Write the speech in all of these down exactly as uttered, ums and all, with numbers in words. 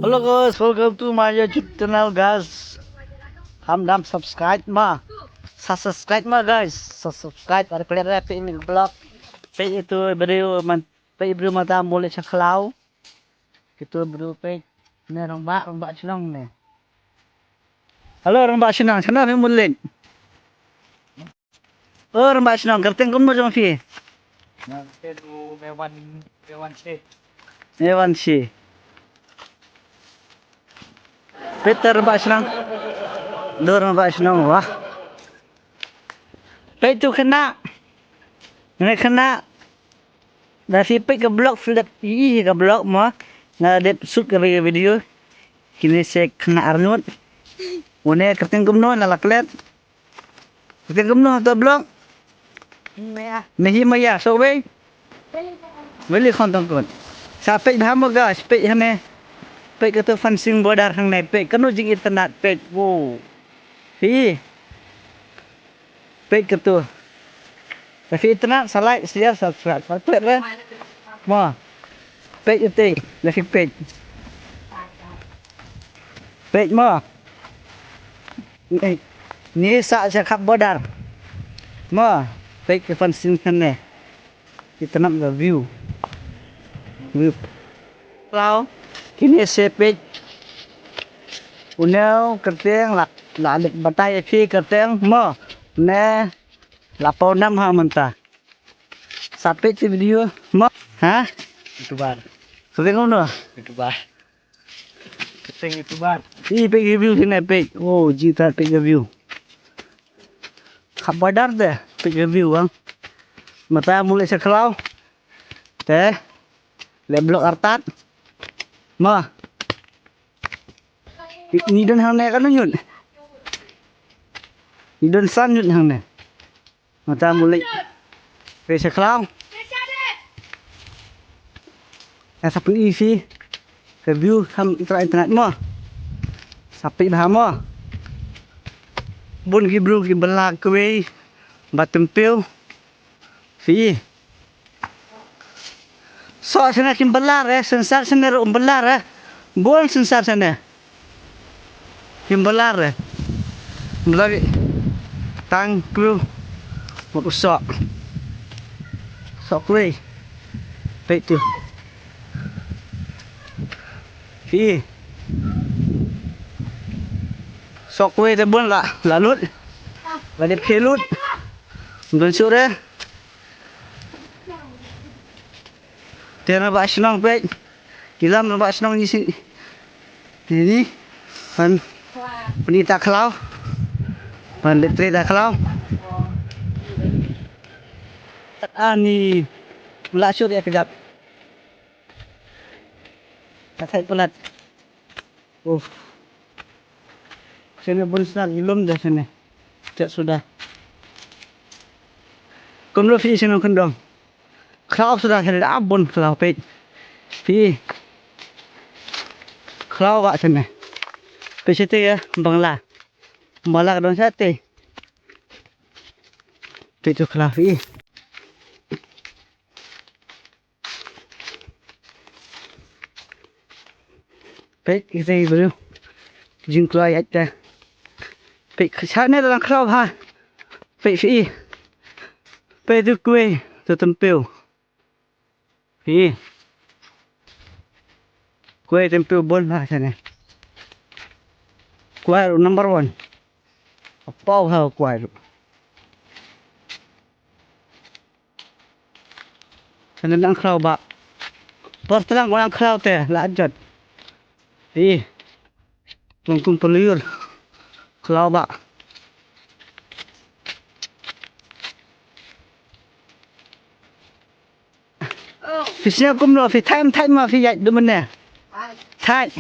Hello guys, welcome to my YouTube channel guys. Ham dam subscribe ma. Sa subscribe ma guys. Sa subscribe ar klet ra pe mi vlog. Pe itu video man pe video mata mule sa khlau. Itu video pe ne rong ba rong ba chnong ne. Hello rong ba chnong, chnong pe mule. O, rong ba chnong, kyrteng kumno jong phi? Nga kyrteng u Mewan, Mewan Shi. Mewan Shi. Peter rong ba chnong. Do rong ba chnong wah. Peit tu khynnah. Ngi khynnah. Da phi peit ka vlog, phi dep i ka vlog mo. Nga dep shoot ka video. Kine se khynnah arngut. Une kyrteng kumno na la klet. Kyrteng kumno to vlog. Maya. Nahi maya so wei. Weli khon tong kun. Sa peit bha mo guys, peit hane. Peit ka to fencing border hangne peit. Kano jing internet peit. Wow. Phi. Peit katu. Lada phi itynnad sa like, share, subscribe. Sa klik re. Mo. Peit ite. Lada phi peit. Peit mo. Ni, ni sa sa khap border. Mo. Peit ka fencing hangne. Itynnad ka view. View. Khlaw. Kine se peit. Une u kyrteng la, la dep batai ïa phi kyrteng mo. Ne la paw nam ha mynta. Sa peit ïa video mo. Ha? YouTuber. Kyrteng kumno? YouTuber. Kyrteng YouTuber. Ih, peit ka view sini peit. Oh, jita peit ka view. Khap border te, peit ka view bang. Mynta mule sa khlaw. Te. Le vlog artat. Ma. Ni don hangne kan nyut. Ni don san nyut hangne. Mynta mule. Peit sa khlaw. Sa peit isi. Ka view ham internet mo. Sa peit bha mo. Bun ki briew ki bylla kawei. Ba tympiew. Phi. Soh sene kim bylla re, synsar sene ruh ym bylla re. Bun synsar sene. Kim bylla re. Bylla ki tang kru. Mut u soh. Soh kru. Peit tu. Phi. Soh kru te bun la, la lut. La dep khe lut. Bun sure. Te na ba shnong peit. Ki lam na ba shnong ni si. Ni ni. Pan. Pni ta khlaw. Pan letre ta khlaw. Tat ani. La sure ya kejap. Tat sai pelat. Uf. Sene bun snar ilum dah sene. Tiap sudah. Kumno phi sene khyndong. Khlaw sudah sene dah bun khlaw peit. Phi. Khlaw wah sene. Peit sete ya bangla. Bangla ka don sete. Peit tu khlaw phi. Peit ite bru. Jingkhlaiñ ite. Peit shane dang khlaw bha. Peit phi. Peit tu kuei tu tympiew. Phi. Kuei tympiew bun bha shane. Kuei ruh number one. Apaw ha kuei ruh. Kane nang khlaw ba. Por tlang ko nang khlaw te la jot. Ih. Tung tung pelur. Khlaw ba. Phi sñiaw kumno phi thait thait ma phi ïaid du mynne. Thait.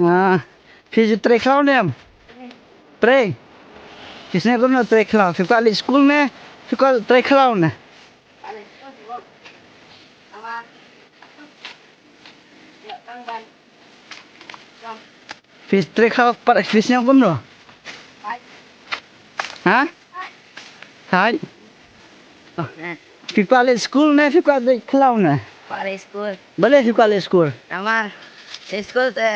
Ah, phi ju trei khlaw ne em? Trei. Phi sñiaw kumno trei khlaw? Phi kwah leit skul ne? Phi kwah trei khlaw ne? Phi trei khlaw pat phi sñiaw kumno? Ha? Thait. Phi kwah leit skul ne phi kwah leit khlaw ne? Kwah leit skul. Balei phi kwah leit skul? Namar Te skul te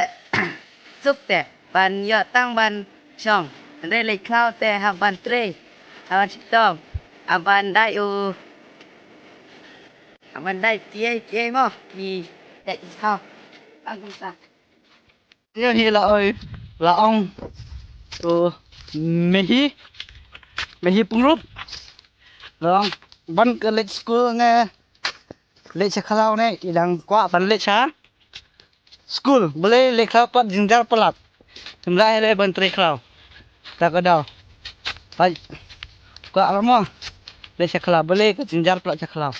suk te ban ïoh tang ban shong. Hynrei leit khlaw te hap ban trei, hap ban shitom, hap ban dait u, hap ban dait tiei tiei mo. Ni dait khlaw. Ang kumta. Ïa hi la oi la ong tu mehi mehi pungrup. La ong ban ka leit skul nge leit sha khlaw ne i dang kwah ban leit sha skul, balei leit khlaw pat jynjar palat. Tymra hi lei ban trei khlaw. Ta ka daw. Hai. Kwah lamo leit sha khlaw, balei ka jynjar palat sha khlaw.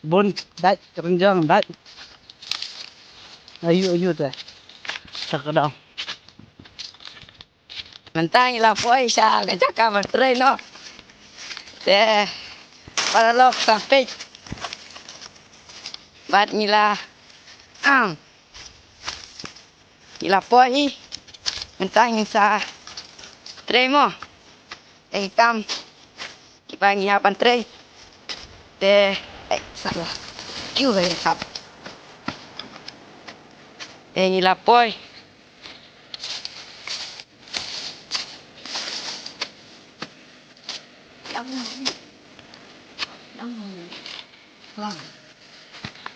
Bun dait, rynjong dait. Ayu ayu te. Ta ka daw. Mynta ngi la poi sha ka jaka ban trei noh. Te paralok sa peit. Bad ngi la am. Ngi la poi hi. Mynta ngi sa trei mo. Te kam kiba ngi hap ban trei. Te eh, salah. Kiu ga hap. Te ngi la poi.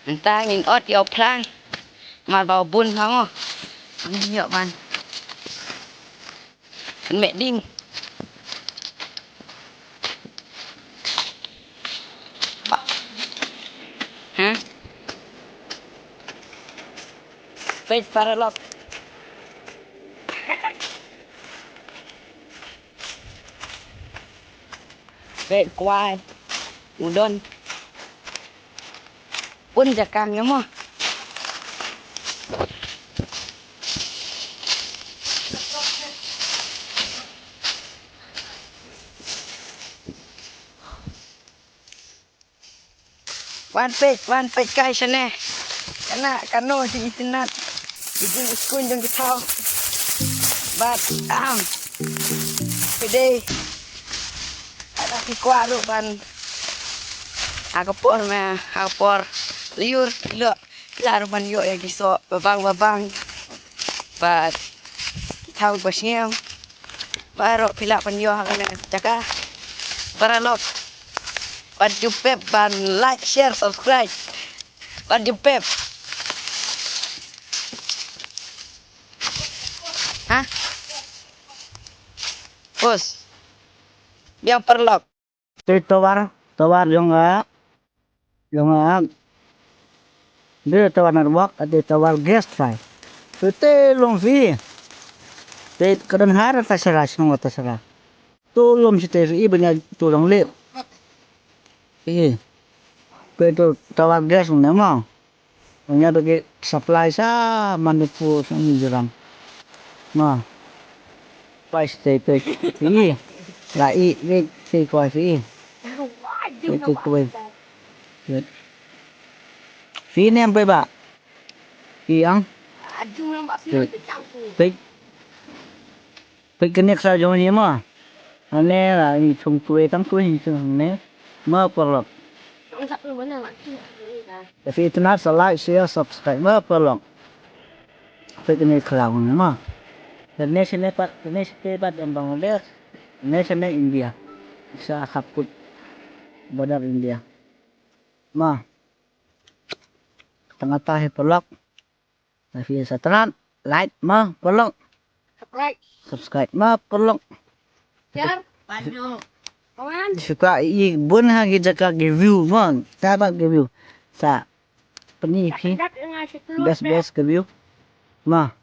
Mynta ngin ot ïa u phlang. Mar ba u bun ha ngo. Ngin ïoh ban. Kan meh ding. Ba. Ha? Peit paralok. Peit kwai. U don. Pun jakang ïa mo. Wan peit, wan peit kai shane. Kana kano jing itynnat. Jing iskul jong ki thaw. Bad am. Today. Ada ki kwah ruh ban. Ha ka por me, ha ka por lyiur, ilo. Phi lah ruh ban ïoh ïa ki soh babang babang. Bad ki thaw ba sngewbha ruh phi lah ban ïoh ha kane ka jaka. Paralok, wat ju pep ban like, share, subscribe. Wat ju pep. Ha? Pus. Biang paralok. Te tower, tower jong nga, jong nga. Te tower network, te tower gas try. Te te long phi. Te ka don ha Tasara, shnong Tasara. Tu lum shi te phi ban ïa tu long lip. Phi. Te tu tower gas ne mo. Nga da ki supply sha Manipur sha Mizoram. Nga. Pai stay pek. Ini. La i ni si koi si. Itu koi. Fi nem pe ba. Iang. Pek. Peit kane ka jong ngi mo. Ane la ngi chung twe tang twe ngi chung ne. Mo paralok. Te phi itynnat sa like, share, subscribe mo paralok. Peit kane ka jong ngi mo. Te ne shane pat, te ne shane pat jong Bangladesh. Te ne shane India. Sa khap kut border India. Mo. Tang ata hi paralok. Te phi sa itynnat like mo paralok. Subscribe. Subscribe mo paralok. Share. Bantu. Comment. Shuwa i bun ha ki jaka ki view mo. Sa ba ki view. Sa pyni phi. Best best ki view. Mo.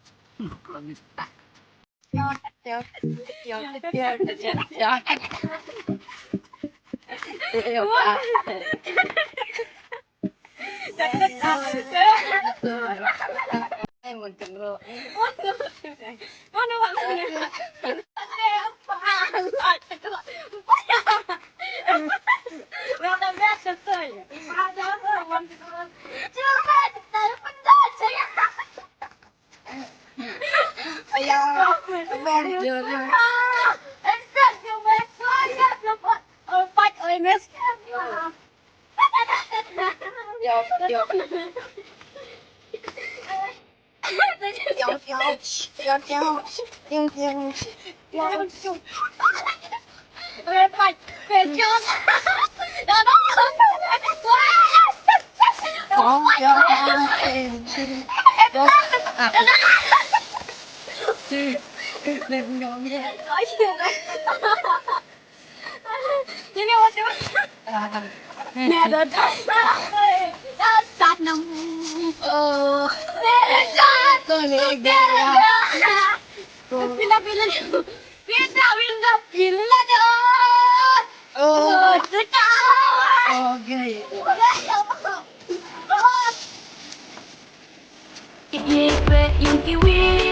Ye pe yung kiwi.